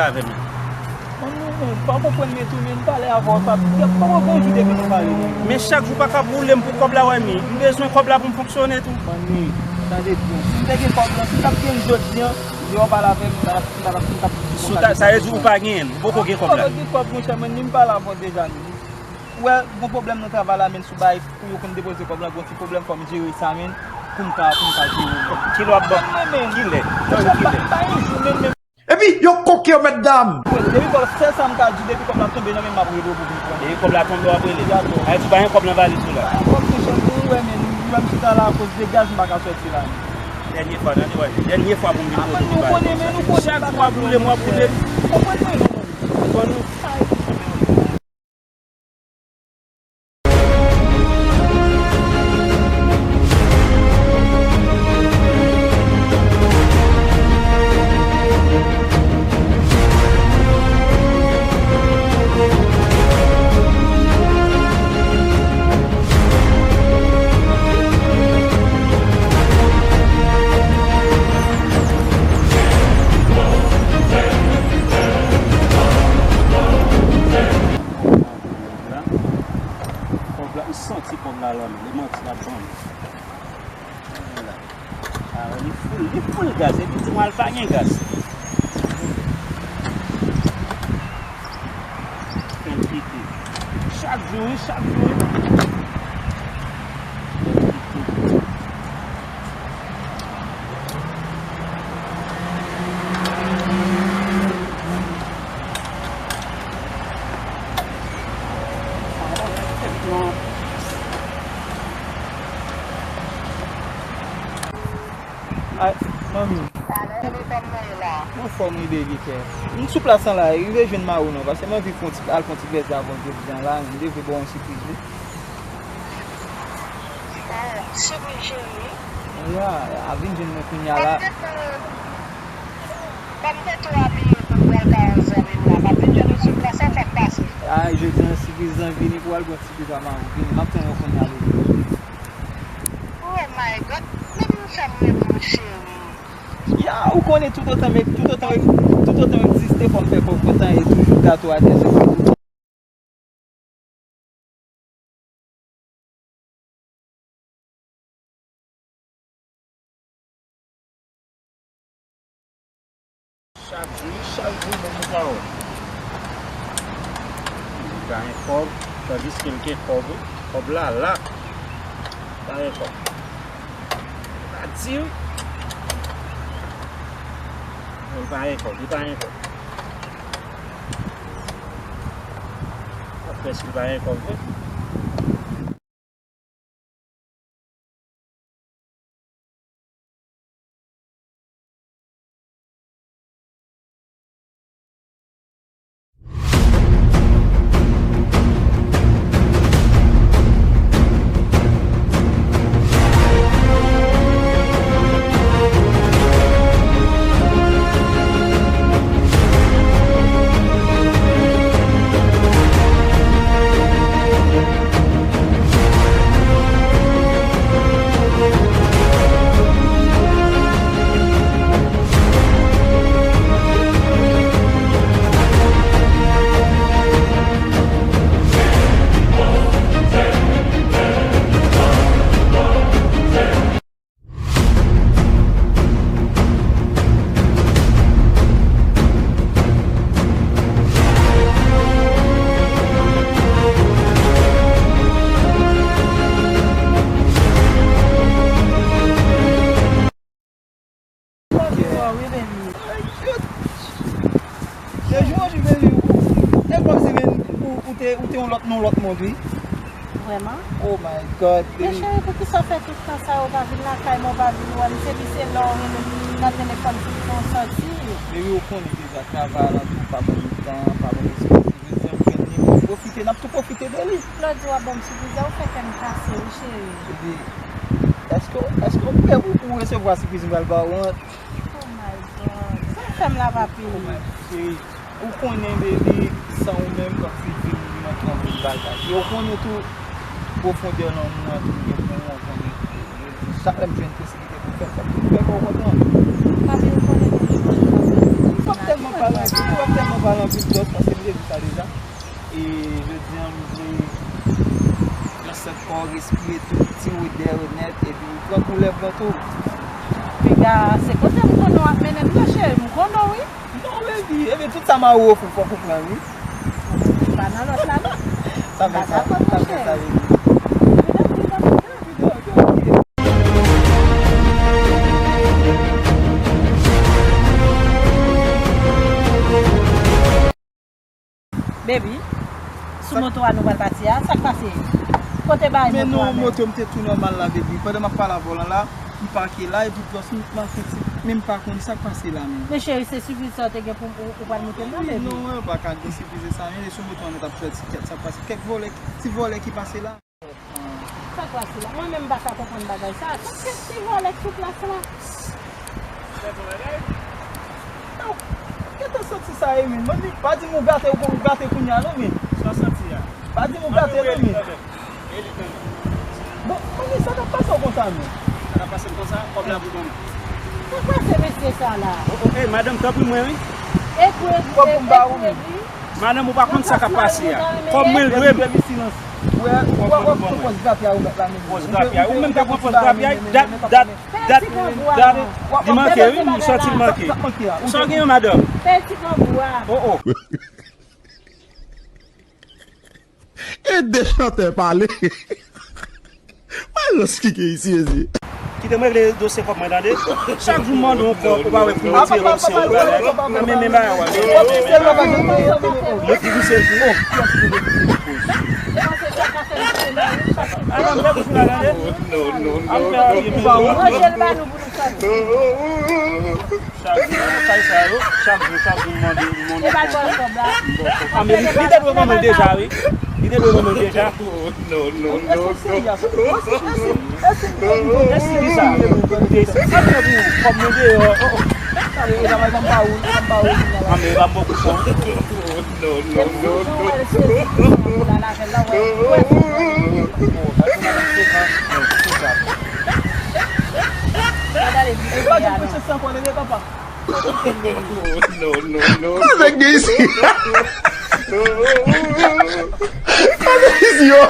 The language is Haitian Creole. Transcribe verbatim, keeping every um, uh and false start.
Avè m. Manmi, men, pa konprann men tou, men m pale avè w, pa, pa konprann jou depi nou pale, men. Men chak jou pa ka boule m pou kòb la, wè, men. M bezwen kòb la pou m fonksyone tou. Manmi, tande byen. Si m te gen kòb la, si m t ap gen l jodi a, lè w pale avè m, m t ap, m t ap, m t ap di. Sou ta, sa vle di ou pa genyen l, ou poko gen kòb la. Ou poko gen kòb, monchè, manmi, m pale avè w deja, non. Ou wè, gon pwoblèm nan travay la, men sou bay, pou yo konn depoze kòb la, gon ti pwoblèm, fò m jere sa, men, pou m ka, pou m ka jere, men. Kilè w ap ban m? Kilè? Kilè? Pa, pa yon jou, men, men. Epi, yo koke yo, mètdam! Depi kòb, sèl sa m ka di, depi kòb la tonbe nan men m, m ap rele w pou vin pran. Depi kòb la tonbe, w ap rele? Sa vle di ou pa gen kòb nan valiz ou la? Pa gen kòb, monchè, men ou wè, men, ou wè m chita la, akoz de gaz, m pa ka sòti la, men. Dènye fwa, tande, wè, dènye fwa pou m vin kote ou, ou konnen, men, ou konnen. Chak fwa w ap boule m, w ap boule m. Konprann mwen, non. Konprann ou? Kòb la, m santi kòb la la, men, li manti l ap ban m. Ala, li full, li full gaz, epi di m al pa gen gaz. Fè l pete. Chak jou, wi, chak jou, wi. Fè l pete. Ay, manmi. Anfòm wi, baby kè. M sou plas lan la, rive jwenn mari w non, paske m anvi fè yon ti, al fè yon ti plèzi avè w jodi a la, m te vle ba w yon sipriz wi. Oh, sipriz cheri. Ya, a vin jwenn mwen kounye a la. Kòm te tou abiye pou m pral kay yon zanmi m la, m ap vin jwenn ou sou plas lan, sa k pase? Ay, jodi a sipriz lan vini pou al pran sipriz a mari w. Vini, m ap tann ou kounye a, baby. Oh my God, men m fè m renmen w cheri. Ya, ou konnen toutotan m, toutotan m, toutotan m egziste, fò m fè kò w kontan e toujou gato atè sou kò w. Chak jou, chak jou, menm pawòl. Li pa gen kòb, tandiske li gen kòb, wi. Kòb la, la. Pa gen kòb. Pa di, wi. Li pa gen kòb, li pa gen kòb. Prèske pa gen kòb vre. Love you more, wi, baby. De jou an jou, baby, ou, ou te kòmsi, men, ou, ou te, ou te yon lòt, nan yon lòt mond, wi. Vrèman? Oh my God, baby. Men cheri, poukisa w fè tout tan sa yo, w pa vin lakay mwen, w pa vin wè m, se li, se lè w rele m nan telefòn, tout tan w sòti. Baby, ou konnen deja travay la, tou, pa ban m tan, pa ban m espwa. Sipriz lan, m jwenn li, m pwofite, n ap tou pwofite de li. Lè w di w ap ban m sipriz la, ou fè kè m kase, wi, cheri. Baby, èske, èske w prè pou, pou resevwa sipriz m pral ba w an? Oh my God. Sa w fè m la, papi? Oh my, cheri, ou konnen, baby, san ou menm, kòmsi vi m, li manke anpil bagay. E ou konnen tou, pwofondè lanmou an tou m gen pou ou an, konnen. Chak lè m jwenn posiblite pou m fè l, fòk m fè l, ou konprann? Papi, ou konnen m toujou anvi w ap fè m pale. Ou p ap tèlman pale anpil, ou p ap Vin dòt, paske m te di sa deja. E jodi a, m vle yon sèt kò, respire tout, ti odè yo nèt, epi pran koulè blan tou. Piga, se kote m konnen w ap mennen m nan, cheri, m konnen w, wi. Non, baby, ebyen, tout sa Mario ofri, fòk ou pran, wi. Pa nan lòt la, non. Sa fè sa, sa fè sa, baby. Baby, sou moto a nou pral pati a, sa k pase? Kote bay moto a menm? Men non, moto m te tou nòmal la, baby. Pandan m ap pale avè w lan la, m pake la, epi plis m manke ti, men m pa konn sa k pase la menm. Men cheri, se sipriz sa w te gen pou ou, ou pral moute m nan, baby? Non, ou pa ka gen sipriz sa, men e sou moto a nou t ap fè ti kèt, sa k pase? Kèk vòlè, ti vòlè ki pase la. Sa k pase la? Mwen menm m pa ka konprann bagay sa. Sa k ti vòlè k sou plas la? Gentan santi sa, Emin. Manmi, pa di m ou gate, ou gate kounye a, non, men. Sa w santi a? Pa di m ou gate, non, men. Bon, manmi, sa k ap pase w konsa, men? Sa k ap pase m konsa? Kòb la pou ban m. Sa k pase mesye sa la? Oh, oh, ey, madanm, tanpri mwen, wi. Ekri, ekri, ekri, ekri. Madanm, ou pa konn sa k ap pase a. Kòb mwen l dwe m. Ou wè, ou wè, ou wè pòs grapya ou mèt la menm. Pòs grapya. Ou menm k ap pran pòs grapya. Dat, dat, dat, dat. Li manke, wi, m santi l manke. Sa w genyen, madanm? Pèdi kanbou a. Oh, oh. Ede chantè pale. Mwen rans ki gen isi, Jezi. Kite m regle dosye kòb mwen, tande. Chak jou m mande yon kòb, ou pa wè pou m retire kòb si yon bagay. Nan men, men bagay, wè. Mwen ki pou se pou. Ala, m fè bouch la, tande. Al fè arye, men. Ranje l ba nou pou nou sòti. Chak jou, nan kay sa yo, chak jou, chak jou, m mande, m mande. E pa l ba l kòb la. Ah, men li, li te dwe ban mwen l deja, wi. Li te dwe ban mwen l deja. Non, non, non, non. Èske w serye? Èske, èske, èske, èske li sa? Li te, sa fè pou kòb mwen deyò. Oh, oh. Sa vle, e pa, e pa m pa ou, e pa m pa ou. Ah, men e pa m bon pou sa. Non, non, non, non. Avèk gen isi. Avèk gen isi yo.